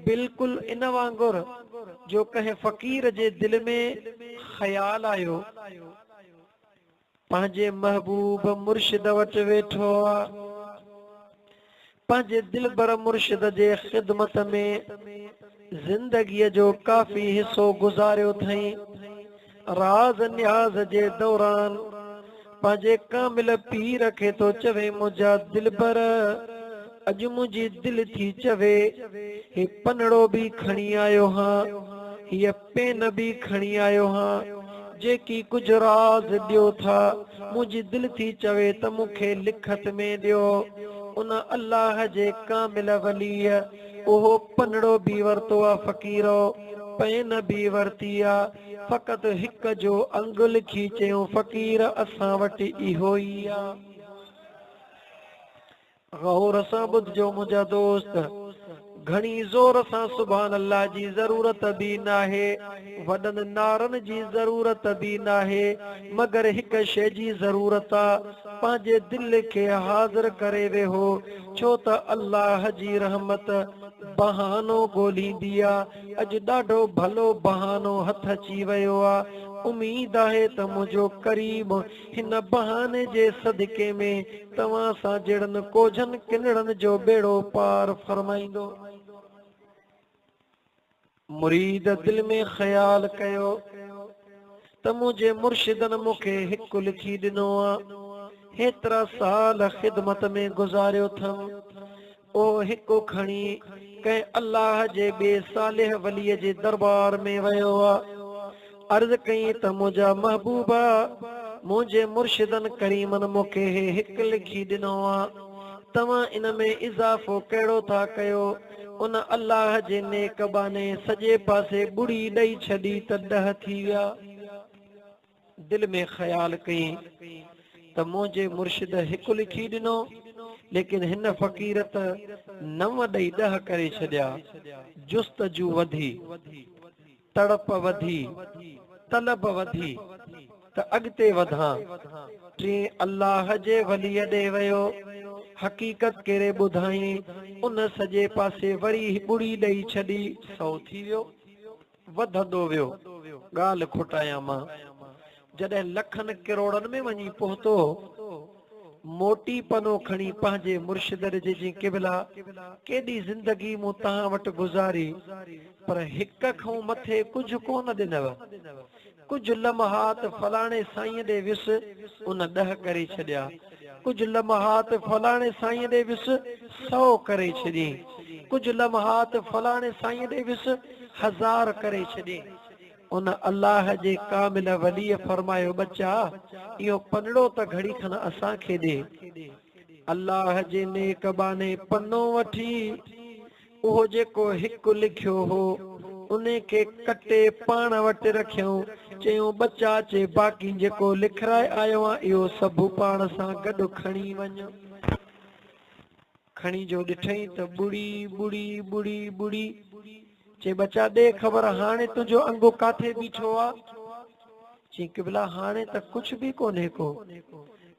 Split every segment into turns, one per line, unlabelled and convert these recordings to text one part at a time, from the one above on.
بلڪل ان وانگر جو ڪنهن فقير جي دل ۾ خيال آيو. پنهنجي محبوب مرشد وٽ ويٺو آ. پنهنجي دلبر مرشد جي خدمت ۾ زندگيء جو ڪافي حصو گذاريو اٿئين. راز نياز جي دوران پنهنجي ڪامل پير کي ٿو چوي منهنجا دلبر! اڄ منهنجي دل ٿي چوي، هي پنڙو به کڻي آيو هان، هيء پين به کڻي آيو هان، جيڪي ڪجهه راز ڏيو ٿا، منهنجي دل ٿي چوي ته مون کي لکت ۾ ڏيو. ان الله جي ڪامل وليء اهو پنڙو به ورتو آ فقيرو، پين به ورتي آ، فقط هڪ جو انگ لکي چيائون فقير اسان وٽ اهو ئي آ. غور سان ٻڌجو منهنجا دوست، گهڻي زور سان سبحان الله جي ضرورت به ناهي، وڏن نعرن جي ضرورت به ناهي، مگر هڪ شيء جي ضرورت آ، پنهنجي دل کي حاضر ڪري ويهو، ڇو ته الله جي رحمت بهانو ڳولهيندي آ، اڄ ڏاڍو ڀلو بهانو هٿ اچي ويو آ، اميد آهي ته منهنجو ڪريم هن بهاني جي صدقي ۾ توهان سان جهڙن ڪوجهن ڪنڙن جو ٻيڙو پار فرمائيندو. مريد دل ۾ خيال ڪيو ته منهنجي مرشدن مون کي هڪ لکي ڏنو آ، هيترا سال خدمت ۾ گذاريو ٿم، اهو هڪ کڻي ڪنهن الله جي ٻئي صالح وليء جي دربار ۾ ويو آ. عرض ڪيائين ته منهنجا محبوبا! منهنجي مرشدن ڪريمن مون کي هي هڪ لکي ڏنو آ. توهان ان ۾ اضافو ڪهڙو ٿا ڪيو؟ ان الله جي نيڪ ٻانهي سڄي پاسي ٻڙي ڏئي ڇڏي ته ڏهه ٿي ويا. دل ۾ خيال ڪيائين ته منهنجي مرشد هڪ لکي ڏنو، ليڪن هن فقير ته نو ڏئي ڏهه ڪري ڇڏيا. جستجو وڌي، تڙپ وڌي، طلب وڌي ته اڳتي وڌان. ٽئين الله جي وليء ڏي ويو، حقيقت ڪري ٻڌائين، ان سڄي پاسي وري ٻڙي ڏئي ڇڏي، سو ٿي ويو. وڌندو ويو. ڳالهه کٽايان مان. جڏهن لکن ڪروڙن ۾ وڃي پهتو، موٽي پنو کڻي پنهنجي مرشد ڏي چيائين، قبلا! ڪيڏي زندگي مون توهان وٽ گذاري، پر هڪ کئون مٿي ڪجهه ڪونه ڏنو. ڪجهه لمحات فلاڻي سائينء ڏي ويس، ان ڏهه ڪري ڇڏيا. ڪجهه لمحات فلاڻي سائينء ڏي ويس، سئو ڪري ڇڏيائين. ڪجهه لمحات فلاڻي سائينء ڏي ويس، هزار ڪري ڇڏيائين. ان الله جي ڪامل وليء فرمايو، ٻچا! اهو پنڙو ته گهڙي کن اسان کي ڏي. الله جي نيڪ ٻانهي پنو وٺي، اهو جيڪو هڪ لکيو هو، انهي کي ڪٽي پاڻ وٽ رکيائون. چيائون، ٻچا چي باقي جيڪو لکرائي آيو آن، اهو سڀ پاڻ سان گڏ کڻي وڃ. کڻي جو ڏٺئين ته ٻڙي، ٻڙي، ٻڙي، ٻڙي. چي ٻچا ڏي خبر هاڻي تنهنجو انگ ڪاٿي بيٺو آ؟ چي قبلا هاڻي ته ڪجهه به ڪونهي ڪو.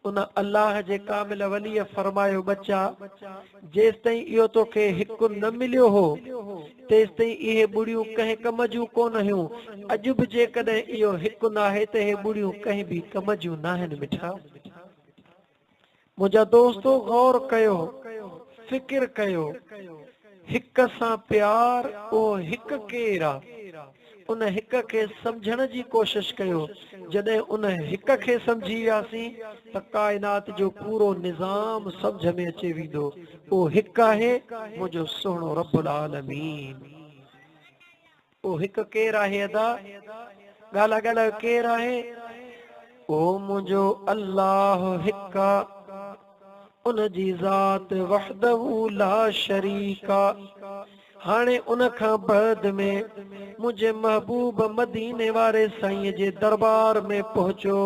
ان الله جي ڪامل وليء فرمايو ٻچا جيستائين اهو توکي هڪ نه مليو هو تيستائين اهي ٻڙيون ڪنهن ڪم جون ڪونه هيون اڄ به جيڪڏهن اهو هڪ ناهي ته اهي ٻڙيون ڪنهن به ڪم جون ناهن مٺا. منهنجا دوستو غور ڪيو، فڪر ڪيو، هڪ سان پيار اهو هڪ ڪير آ؟ ان هڪ کي سمجهڻ جي ڪوشش ڪيو، جڏهن ان هڪ کي سمجهي وياسين ته ڪائنات جو پورو نظام سمجهه ۾ اچي ويندو، اهو هڪ آهي منهنجو سهڻو رب العالمين. اهو هڪ ڪير آهي ادا؟ ڳالهه ڳالهايو ڪير آهي؟ اهو منهنجو الله هڪ آ، ان جي ذات وحده لا شريڪ آ. هاڻي ان کان بعد ۾ منهنجي محبوب مديني واري سائين جي دربار ۾ پهچو،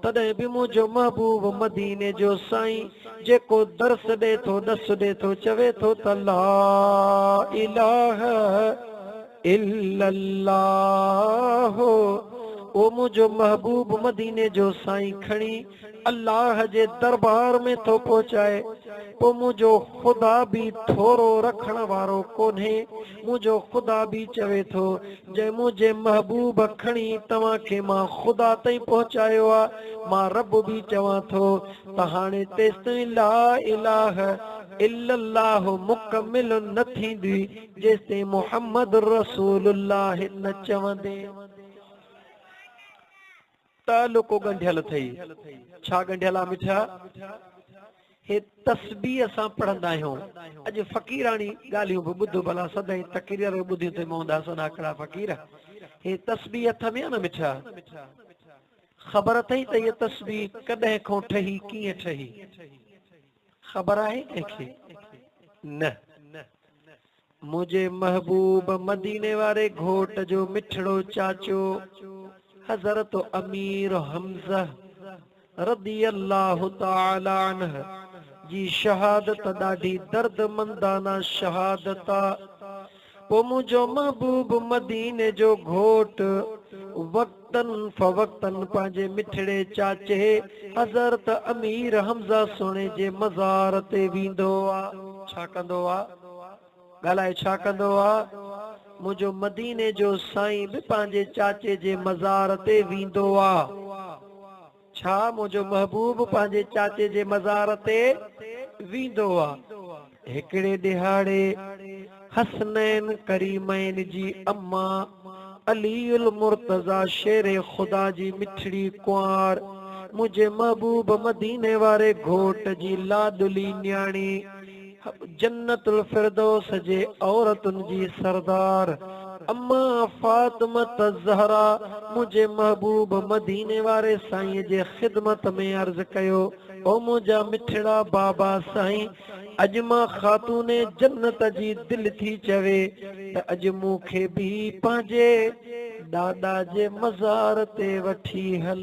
تڏهن به منهنجو محبوب مديني جو سائين جيڪو درس ڏي ٿو، ڏس ڏي ٿو، چوي ٿو ته لا اله الا الله اهو منهنجو محبوب مديني جو سائين کڻي الله جي دربار ۾ ٿو پهچائي، پوء منهنجو خدا به ٿورو رکڻ وارو ڪونهي، منهنجو خدا به چوي ٿو، جنهن منهنجي محبوب کڻي توهان کي مان خدا تائين پهچايو آ، مان رب به چوان ٿو ته هاڻي تيستائين لا اله الا الله مڪمل نه ٿيندي جيستائين محمد رسول الله نه چوندين. تعلقو ڳنڍيل اٿئي. ڇا ڳنڍيل آ مٺا؟ هي تسبيح اسان پڙهندا آهيون. اڄ فقيراڻي ڳالهيون به ٻڌ ڀلا سدائين تقرير ٻڌيون اٿئي موندا سناکڙا فقير. هي تسبيح هٿ ۾ آ نه مٺا؟ خبر اٿئي ته هيء تسبيح ڪڏهن کان ٺهي ڪيئن ٺهي؟ خبر آهي ڪنهن کي؟ نه. منهنجي محبوب مديني واري گهوٽ جو مٺڙو چاچو حضرت امير حمزه رضي الله تعالٰي عنه جي شهادت ڏاڍي دردمندانه شهادت آ. پوء منهنجو محبوب مديني جو گهوٽ وقتاً فوقتاً پنهنجي مٺڙي چاچي حضرت امير حمزه سهڻي جي مزار تي ويندو آ. ڇا ڪندو آ؟ ڳالهائي ڇا ڪندو آ؟ منهنجو مديني جو سائين به پنهنجي چاچي جي مزار تي ويندو آ. ڇا منهنجو محبوب پنهنجي چاچي جي مزار تي ويندو آ؟ هڪڙي ڏهاڙي حسنين ڪريمين جي اما علي المرتضيٰ شير خدا جي مٺڙي ڪنوار منهنجي محبوب مديني واري گهوٽ جي لاڏلي نياڻي جنت الفردوس جي عورتن جي سردار اما فاطمة الزهرا منهنجي محبوب مديني واري سائين جي خدمت ۾ عرض ڪيو، او منهنجا مٺڙا بابا سائين! اڄ مان خاتون جنت جي دل ٿي چوي ته اڄ مون کي به پنهنجي ڏاڏا جي مزار تي وٺي هلو.